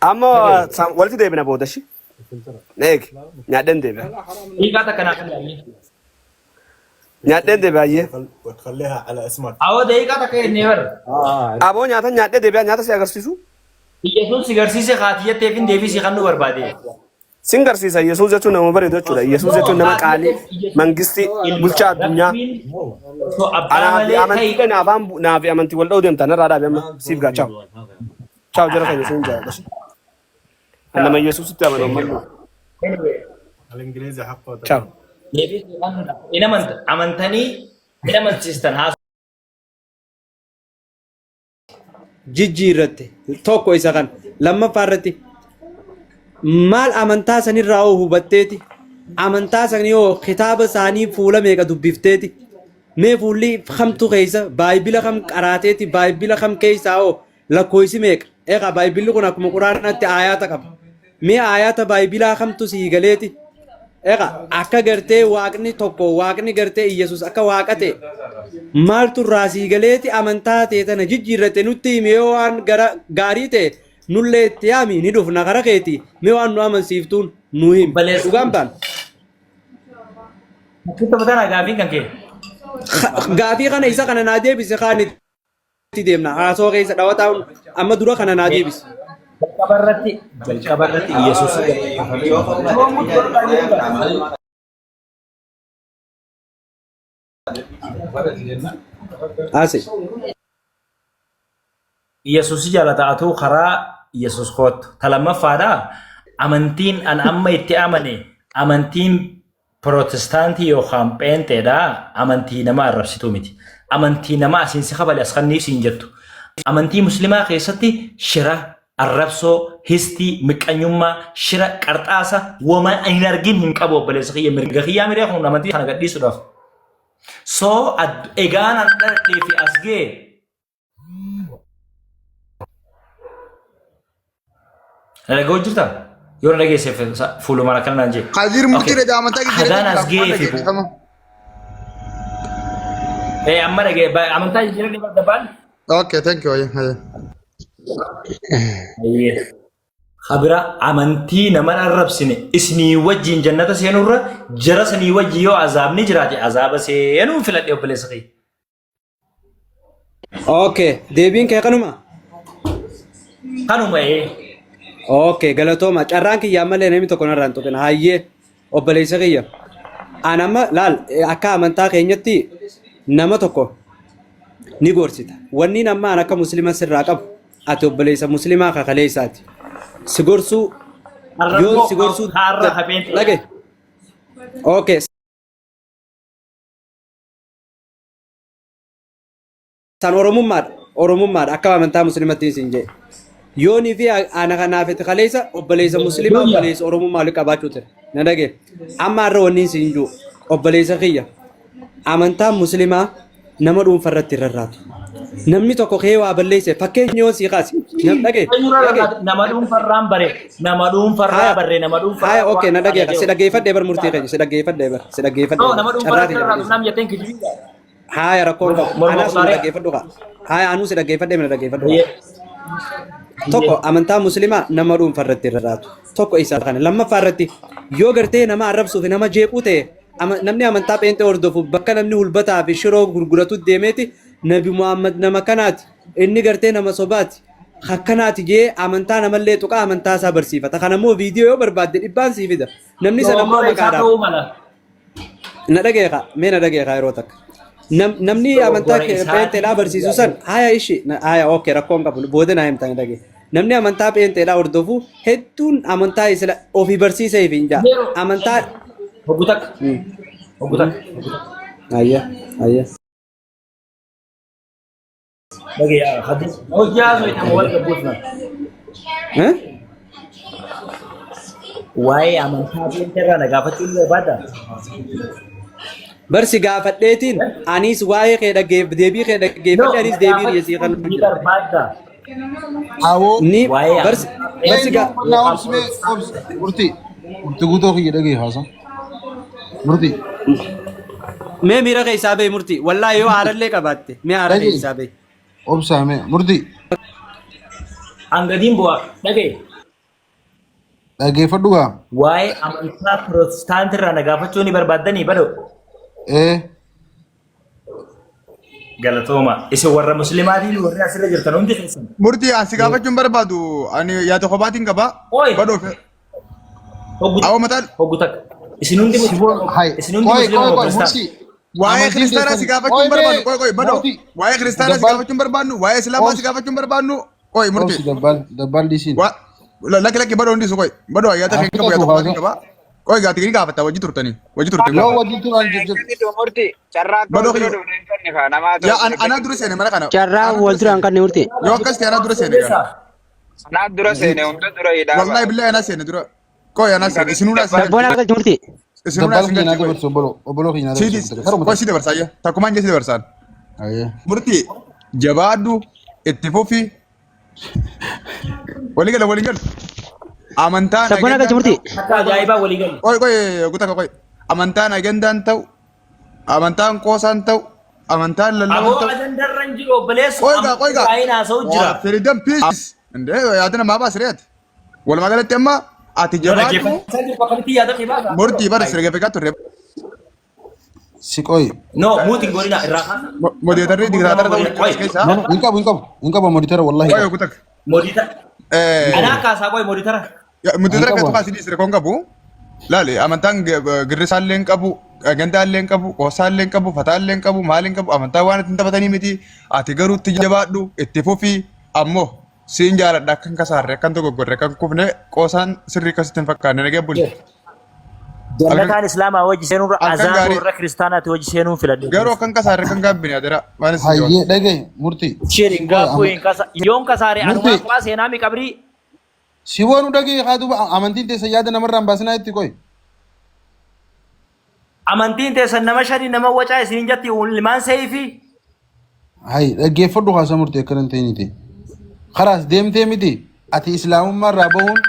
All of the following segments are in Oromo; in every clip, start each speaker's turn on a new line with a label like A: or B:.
A: Amma walitti deebina booda shi. Na eegi. Nyaadheen deebi'a.
B: Hiikaa takka naa kenni ayyee.
A: Nyaadheen deebi'a ayyee.
C: وتخليها على اسمك
B: Awoo daqiiqaa takka jennee bara.
A: Aboo nyaata nyaadhee deebi'a nyaata si agarsiisu.
B: Iyyasuus si garsiise kaatiyyattee fi deebii si kan nu barbaade.
A: Sin garsiisa Yesuus jechuun nama bareedu jechuudha. Yesuus jechuun nama qaalii mangistii bulchaa addunyaa.
B: Rabbiin osoo abbaa
A: Anaa fi
B: malee ta'e
A: amantii naaf naa fi amantii wal dha'uu deemta narraa dhaabi amma siif gaa chaaw. Chaaw jara keenya sin jaalladha. An nama Yesuusitti amanu ammallee.
B: Anyway,
C: الانجليزي حقه
A: Chaaw.
C: تمام
B: deebii si kan nu hin amanta amantanii hin amansiistan haa
D: jijjiirratte tokko isa kana lammaffaa irratti maal amantaa sanirraa hoo hubatteeti amantaa sanii hoo kitaaba isaanii fuula meeqa dubbifteeti mee fuulli kamtu keessa baayibila kam qaraateeti baayibila kam keessaa hoo Lakkooysi meeqa? Eegaa Baaybilli kun akkuma Quraanaatti aayaata qaba. Mee aayaata Baaybilaa kamtu sii galeeti? Eegaa akka gartee waaqni tokko waaqni gartee Iyyasuus akka waaqa ta'e maaltu irraa sii galeeti amantaa ta'e tana jijjiirratte nutti himi yoo waan gara gaarii ta'e nullee itti yaami ni dhufna kara keeti mee waan nu amansiiftuun nu himi.
B: Obboleessa
D: Dhugaan baan.
B: Sitti mataa gaafiin kan kee.
D: Gaafii kana isa kana naa deebise kaan itti deemna. Haasoo keessa dhawataa amma dura kana naa deebisi.
B: Jalqaba irratti jalqaba irratti Yesuus
D: Haase.
B: Yesuus jaalata atuu karaa Yesuus koottu. Ta lammaffaadha amantiin an amma itti amane amantiin Pirootestaantii yookaan pheenxeedha amantii nama arrabsituu miti. Amantii nama asiin si kabale as kanniif siin jettu. Amantii muslimaa keessatti shira, arrabsoo, histii, miqqanyummaa, shira, qarxaasa woma hin argin hin qabu obboleessa kiyya mirga kiyyaa miree kun amantii kana gadhiisuudhaaf. So egaan an dhaladhee fi as ga'e Na dhaga'u jirta? Yoo na dhageesse fuulumaan akkana naan jee.
E: Kadir murtii
B: Okay.
E: dha amantaa
B: Hagaan
E: jijjiirate
B: as ga'ee fi bu. Eh amma dhaga'e amantaa jijjiiranii badda baan.
E: Okay, thank you. Aye, aye.
B: Ayyee. Habira amantii nama arrabsine isinii wajjin jannata seenurra jara sanii wajjin yoo azaabni jiraate azaaba seenuun filadhe obboleessa kiyya.
D: Okay, deebiin kee kanuma?
B: Kanuma ee.
D: Okay, galatooma. Carraan kiyya ammallee namni tokko narraa hin tuqin. Hayyee obboleessa kiyya. An amma laal akka amantaa keenyatti nama tokko ni gorsita. Wanni amma an akka muslima sirraa qabu ati obboleessa muslimaa kakaleessaati. Si gorsuu
B: Har'a
D: yoo
B: immoo
D: si gorsuu
B: har'a hafeen ta'e.
D: dhage. Okay, San Oromummaadha. Oromummaadha. Akka amantaa musliimattiin isin jedhe. Yoonii fi ana kanaaf itti kaleessa obboleessa musliimaa obboleessa Oromummaa wali qabaachuu ture. Na dhage. Amma har'a wanni isin jiru obboleessa kiyya. Amantaan musliimaa nama dhuunfa irratti hin rarraatu. Namni tokko kee waa balleesse fakkeenya yoo sii kaase. Nam dhage. Dhage.
B: Nama dhuunfarraan bare nama dhuunfarraa
D: Haya.
B: barre nama dhuunfarraa
D: Haya okay na
B: waan
D: dhage.
B: kana
D: Si
B: jedhu.
D: dhaggeeffadhee bar murtii keenya si dhaggeeffadhee bar si dhaggeeffadhee
B: No
D: bar.
B: nama
D: Carraa
B: dhuunfarraa
D: tiyya
B: irraa
D: balleessa.
B: nam jetteen kijibii.
D: Haaya rakkoon qabu.
B: Morma
D: Anaas na
B: kutaalee.
D: dhaggeeffadhu kaa. Haaya anuu si dhaggeeffadhee na dhaggeeffadhu kaa. Tokko amantaa musliimaa nama dhuunfa irratti irra raatu. Tokko isa kana. Lammaffaa irratti yoo gartee nama arrabsuu fi nama jeequu ta'e namni amantaa pheenxee hordofu bakka namni hulbataa fi shiroo gurguratu deemeeti Nabi Muhammad nama kanaati. Inni gartee nama sobaati. Akkanaati jee amantaa namallee tuqaa amantaa isaa barsiifata. Kana immoo viidiyoo yoo barbaadde dhibbaan sii fida. Namni sana immoo
B: Dogoggora isaa
D: maqaadhaaf.
B: ta'uu mala.
D: Na dhagee kaa mee na dhagee kaa yeroo takka. Namni amantaa
B: Dogoggora isaatiin
D: pheenxeedhaa barsiisu san haya ishi haya okay rakkoon qabu booda naa himta na dhagee. Namni amantaa pheenxeedhaa hordofu hedduun amantaa isla ofii barsiisee fi hin jaa.
B: Yeroo
D: Amantaa
B: hoggu takka hoggu takka hoggu takka.
D: Ayya ayya.
B: Dhagee hadis hojii haasoo jedhamu wal gabbuusna.
D: Eh?
B: Waa'ee amantaa pheenxeerraa na gaafachuu ni barbaadda?
D: Barsi gaafadheetiin anis waa'ee kee dhaggeef deebii kee
B: No,
D: dhaggeeffadhe anis
B: na
D: deebii dhiyeessii
B: gaafachuu
D: kan
B: ni
D: jira.
B: barbaadda?
E: Awoo.
D: Ni
B: Waa'ee
D: barsi
B: amantaa
D: barsi gaa
E: Naa obsi mee obsi. Murtii. Murtii guutuu kiyya dhagee haasa. Murtii.
D: Mee miira keessaa bahi murtii. Wallaahi yoo haarallee qabaatte mee haara
E: Dhagee.
D: keessaa bahi.
E: Obsaa mee murtii.
B: Hangadiin bu'aa dhagee.
E: Dhaggeeffadhu gaa.
B: Waa'ee amantaa pirootestaantii irraa na gaafachuu ni barbaaddanii badoo.
E: Ee.
B: Galatooma. Isin warra muslimaatiin warri asirra jirtan hundi keessan.
F: Murtii ani si gaafachuun barbaadu ani yaada kophaatiin qaba.
B: Oi.
F: Badoof.
B: Hoggu
F: Awwa mataan
B: hoggu takka. Isin hundi
E: Siboo hay.
B: isin hundi
E: Qoy
B: muslima
E: qoy
B: moo
E: qoy
B: kiristaana?
E: murtii.
F: waa'ee
E: Amantiin
F: kiristaanaa si
E: keessan.
F: gaafachuun
E: Qoy
F: barbaadu.
E: mee
F: Qoy qoy badoo.
E: mootii.
F: Waa'ee kiristaanaa si
E: Dabbal
F: gaafachuun barbaadnu. Waa'ee islaamaa si
E: obsi
F: gaafachuun barbaadnu. Qoy
E: obsi
F: murtii.
E: dabbal dabbal dhiisiin.
F: Wa lakki lakki badoo hundi su qoy. Badoo yaada
E: Haa
F: kee qabu yaada
E: fixatu
F: kophaatiin
E: haasa.
F: qaba. Qoy gaati ni gaafata wajji turtanii. Wajji turtanii
E: Yoo
F: gaafata.
E: wajjin turan jajjab.
G: Murti carraa akka
F: Badoo
G: wal dura
F: kiyya.
G: dhufne hin qabne kaa namaa
F: Yaa
G: ta'u
F: anaa dura seene mana kana.
H: Carraa
F: Anaa
H: wal
F: dura
H: dura hin
F: seene.
H: qabne murti.
F: Yoo akkas ta'e anaa dura seene gaa.
G: Anaa dura seene hunda dura hidhaa
F: Wallahi billahi anaa seene dura. Qoy anaa seene. Isinuu naa
H: Sabboon
F: seene.
H: akka murti.
F: Isinuu naa
E: Dabbal
F: isin
E: kiyya naa
F: galchi qoy.
E: dabarsu obboloo obboloo kiyya naa
F: Siidis
E: dabarsu. Karuma
F: qoy
E: takka.
F: si dabarsaa ayya. Takkumaan jee si dabarsaan.
E: Ayyee.
F: Murtii jabaadhu itti fufi walii gala walii gala. Amantaan
H: Sabboon akka
F: agendaan
H: murti.
F: ta'u
B: Akka ajaa'ibaa walii galu.
F: qoy qoy guutaa qoy amantaan agendaan ta'u amantaan qoosaan ta'u amantaan lallaban
B: Aboo
F: ta'u
B: ajandarra hin jiru obboleessu
F: qoy gaa qoy
B: amantii
F: gaa.
B: baay'een haasa'u jira.
F: Freedom peace. Indee yaada namaa baasiree ati. Walumaa galatti amma ati
B: Yoo
F: jabaadhu
B: dhaggeeffachaa jirtu akkamitti yaada kee baasa?
F: murtii bara siree feqaa turre.
E: Si qoy.
B: No, muutiin godina irraa kaasa.
F: Modeetarri
B: Muut nama
F: diktaatara ta'uu
B: godina. Qoy.
F: as keessaa.
E: No no hin qabu hin qabu hin qabu moditara wallahi
F: Qoy
E: qabu.
F: guutaa.
B: Modita. Anaa kaasaa qoy moditara.
E: Hin
F: Muddeetara
E: qabu.
F: akka tuqaa sidii siree kon qabu. Laali amantaan girrisaallee hin qabu, gandaallee hin qabu, qoosaallee hin qabu, fataallee hin qabu, maal hin qabu, amantaa waan ittiin taphatanii miti. Ati garuu itti jabaadhu, itti fufi, ammoo siin jaaladha akkan kasaarre, akkan dogoggorre, akkan kufne qoosaan sirrii akkasitti hin fakkaanne nagee buli. Halkan
B: Jannataan Islaamaa wajji seenuurra
F: halkan
B: azaabuu
F: gaarii
B: irra kiristaanaati wajji seenuun filadhe.
F: garuu akkan kasaarre akkan gaabbine adeera waan isin jawaab.
E: Hayyee dhagaye murtii.
B: Isheen
E: Si
B: hin
E: qoy
B: gaabbuu
E: amma
B: hin kasa. Yoon kasaare anumaa
E: murtii.
B: kophaa seenaa mi qabrii?
E: Si woonu dhagaye haa duuba amantiin teessa yaada namarraa hin baasinaa itti qoy.
B: Amantiin teessan nama shanii nama wacaa isiniin jatti ilmaan seeyifi.
E: Hay dhaggeeffadhu haasa murtii akkana hin ta'initi. Karaas deemtee miti ati islaamummaa irraa bahuun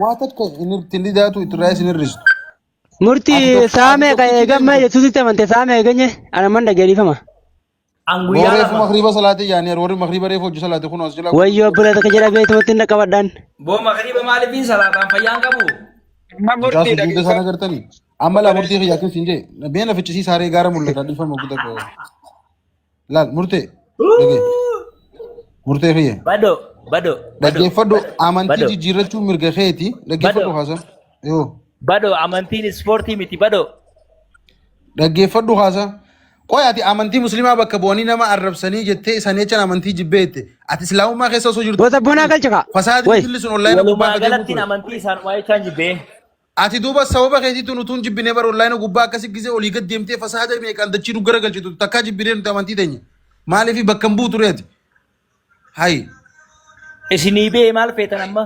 E: waa takka hin ittiin didaatu itti irraa isin hir'istu. Ati
H: Murti
E: ati
H: saame
E: tokkichi
H: eegamma
E: deemtu.
H: Yesuusitti amante saame eeganye ana man dhageeffama.
B: An guyyaa
E: Boo reefu
B: lama.
E: makriiba salaate yaani warri makriiba reefu hojii salaate kun as jala
H: Wayyoo obboleessa takka jedha beektumatti hin dhaqqabadhaan.
B: Boo makriiba maaliifin salaataan fayyaan qabu?
G: Amma
E: Mucaa
G: murtii
E: sujuuda sana
G: dhaggeeffadhu.
E: agartanii amma laa murtii kiyya akkas hin jee mee na ficcisiisaa saree gaara mul'ata dhiifama guddaa qaba. Laal murtee dhagee murtee kiyya
B: Bado, bado, bado,
E: dhaggeeffadhu amantii
B: bado,
E: jijjiirrachuu mirga keeti dhaggeeffadhu
B: bado,
E: haasa yoo
B: bado amantiin ispoortii miti bado.
E: dhaggeeffadhu haasa qoy ati amantii musliimaa bakka bu'anii nama arrabsanii jettee isaanii jechaan amantii jibbeette ati islaamummaa keessa osoo jirtu
H: Gosa bonaa galcha kaa.
E: fasaadni
H: Way.
E: dilli sun onlaayina gubbaa
B: Walumaa
E: akka deemu
B: galattiin
E: ture.
B: amantii isaan waa'ee isaan jibbee.
E: Ati duuba sababa keetiitu nutuun jibbinee bara onlaayina gubbaa akkasi gisee olii gad deemtee fasaada meeqaan dachii nu gara galchitu takkaa jibbinee nuti amantii teenya. Maaliif bakka hin buutu reeti? Hayi.
B: Isinii bee maal feetan amma?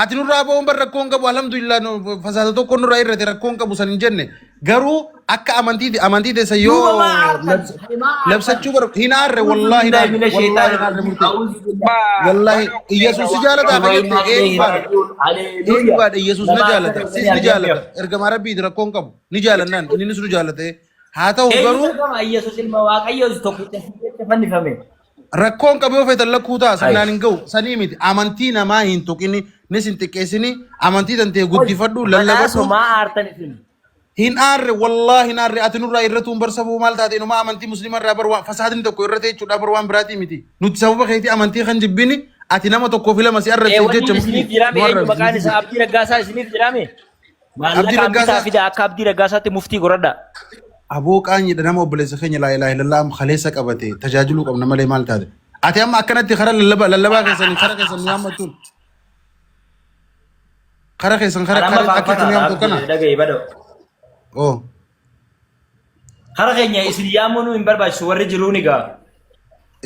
E: Ati nurraa ba'uun bar rakkoon qabu alhamdulillah fasaada tokko nurraa irrate rakkoon qabu san hin jenne garuu akka amantii amantii teessa
B: Duuba
E: yoo
B: maa aartan? Maa aartan?
E: labsachuu bar hin aarre wallaahi hin
B: Auzu
E: aarre
B: billahi mina
E: wallaahi
B: shaytaani
E: hin aarre
B: rajiim.
E: murtee
B: Auzu billahi.
E: wallaahi Iyyasuus si jaalataa ka jette ee dhugaadha ee dhugaadha Iyyasuus na
B: Nama akka
E: jaalata sis
B: keessanii
E: ni jaalata
B: argamteef.
E: ergamaa rabbiiti rakkoon qabu ni jaalannaan innis nu jaalate haa ta'u
B: Eenyu
E: garuu
B: ergama Iyyasuus ilma Waaqayyoo tokkicha jecha fannifame.
E: Rakkoon qabu yoo feetan lakkuu ta'a
B: Hayi.
E: sannaan hin ga'u sanii miti amantii namaa hin tuqini nis hin xiqqeessini amantii tantee guddifadhu lallabadhu
B: Badhaasoo maa aartan isin?
E: hin aarre wallaahi hin aarre ati nurraa irratuun bar sababa maal taate inumaa amantii muslima irraa bar waan fasaadni tokko irra jechuudha bar waan biraatii miti nuti sababa keetii amantii kan jibbini ati nama tokkoo fi lama si
B: Ee
E: arrabsiif
B: wanni
E: jecha
B: isiniif
E: murtii
B: jiraame
E: nu
B: eenyu maqaan
E: arrabsiif
B: isaa Abdii Raggaasaa isiniif jiraame?
E: Abdii
B: Maallaqa hambisaa
E: Raggaasaa
B: fida akka Abdii Raggaasaatti muftii godhadha.
E: Aboo qaanyiidha nama obboleessa keenya laa ilaaha illallah amma kaleessa qabate tajaajiluu qabna malee maal taate. Ati amma akkanatti kara lallaba lallabaa keessanii kara keessan nu yaammattuun. Kara keessan kara
B: Kan amma
E: kara akka itti nu
B: faarfataadha
E: yaamtu kana.
B: Abdii dhaga'i badoo.
E: Oo
B: Kara keenya isin yaamuun hin barbaachisu warri jiruu ni ga'a.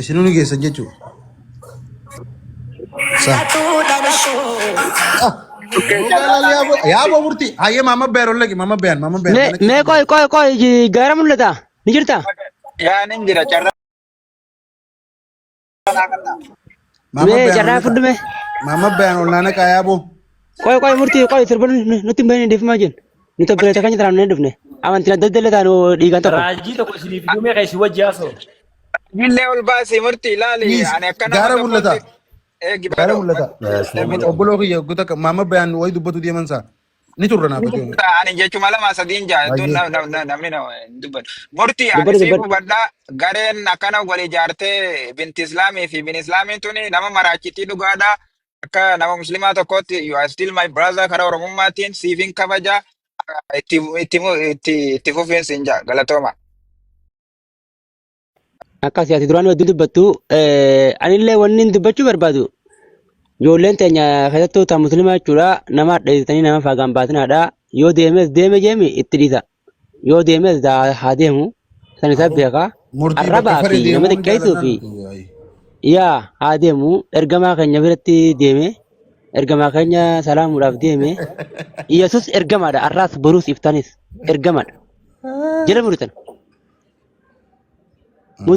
E: isinuu ni geessan jechuudha. Sa. Yaaboo murtii hayyee maama bayaan ol laqi maama bayaan maama bayaan
H: Mee
E: mana
H: mee
E: keessa
H: qoy qoy qoy gaara mul'ata. Ni jirta?
G: Yaa nin jira carraa
E: maama
H: Mee
E: bayaan ol
H: carraa
E: naqa
H: fudhu mee.
E: maama bayaan ol naanaqa yaaboo.
H: Qoy qoy murtii qoy sirba nutti hin bahin dhiifama jin. Nuti obboleessa keenya tanaan hin dhufne. Amantiin adda adda illee taanu dhiigaan tokko.
B: Raajii tokko isiniif fiduu mee kan isin wajji haasa'u.
G: Illee ol baasii murtii ilaali
E: Please
G: ani akka nama
E: gaara mul'ata.
G: tokkootti Eegi
E: Gaara
G: badoo.
E: mul'ata.
G: Badoo.
E: Obboloo kiyya goota maama bayaan wayii dubbatu deeman isaa. Ni turra naaf jechuudha.
G: Ani jechuma lama sadiin jaa hedduun
E: Baay'ee.
G: namni nama hin dubbatu. Murtii ani
H: Dubbadhu
G: siif
H: dubbadhu.
G: hubadhaa gareen akkana wal ijaartee binti Islaamii fi bin Islaamiin tuni nama maraachitii dhugaadhaa. Akka nama musliimaa tokkootti you are still my brother karaa Oromummaatiin siifin kabaja itti itti itti itti fufiinsi hin jaa galatooma.
H: Akkas ati duraan hedduu dubbattu anillee wanni hin dubbachuu barbaadu ijoolleen teenya keessattuu ta musliimaa jechuudha nama hadheessitanii nama faagaan baasinaadha yoo deemes deeme jeemi itti dhiisa yoo deemes haa deemu san isa beeka
E: Murtii bakka
H: arrabaa
E: fedhe
H: fi nama
E: deemuu ni
H: xiqqeessuu
E: jaalannaa
H: fi
E: nuti.
H: yaa haa deemu ergamaa keenya biratti deeme ergamaa keenya salaamuudhaaf deeme Yesus ergamaadha arraas boruus iftanis ergamaadha jala muritan.